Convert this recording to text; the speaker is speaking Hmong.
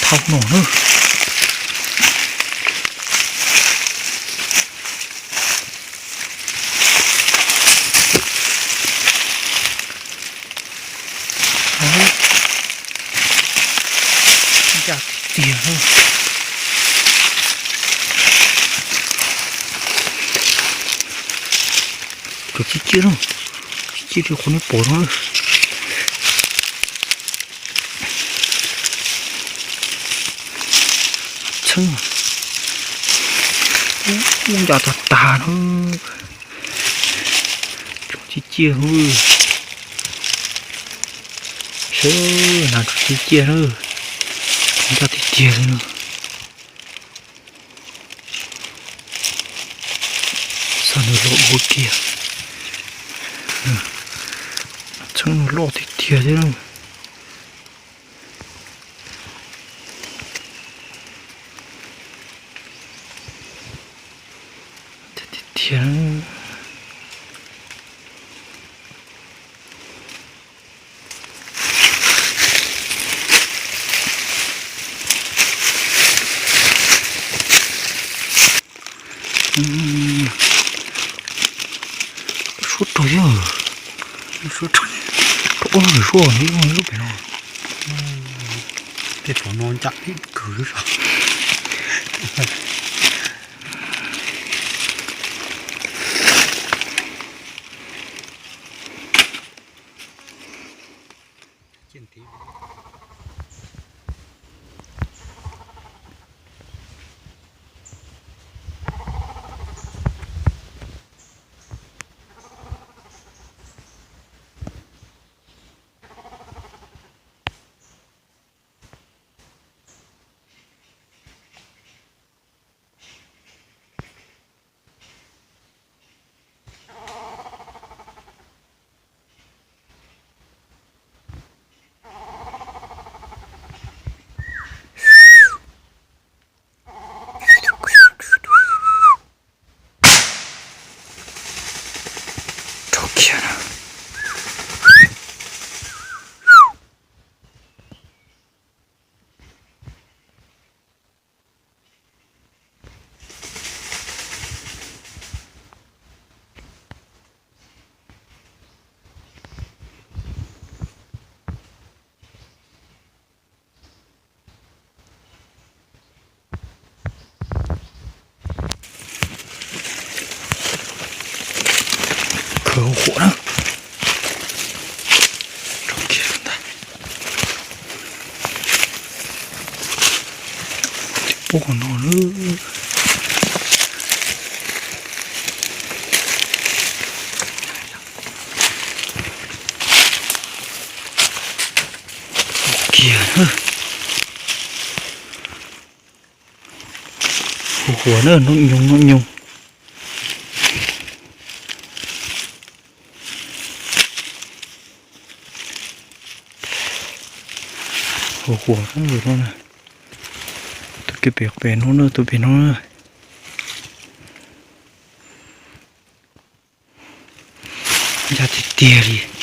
Thau no na. Ncaj tiag tiag. Cov ciaj ciaj no, ciaj ciaj li qhov nej pom no. Txheeb, ub, ncaj tag tag no. Cov ciaj ciaj no. Saib na, cov ciaj ciaj na. Ncaj tiag tiag li no. Txheeb nws loj ua kiag. Txheeb nws loj tiag tiag thiab na. Tiag tiag. Suab rog yog, suab rog, rau ub no lawm, suab lub pem no. Tej thaum no ncaj ib kawg lub sab. Rau kiag na. Khaws hauv qhuav na. Rau kiag ntag. Pub qhov no lawm. Kiag na. Huv huav na, nub nyoog nub nyoog. Huv huav no na. Tus Tus pem pem no na, tus pem no na. Ncaj tiag tiag li.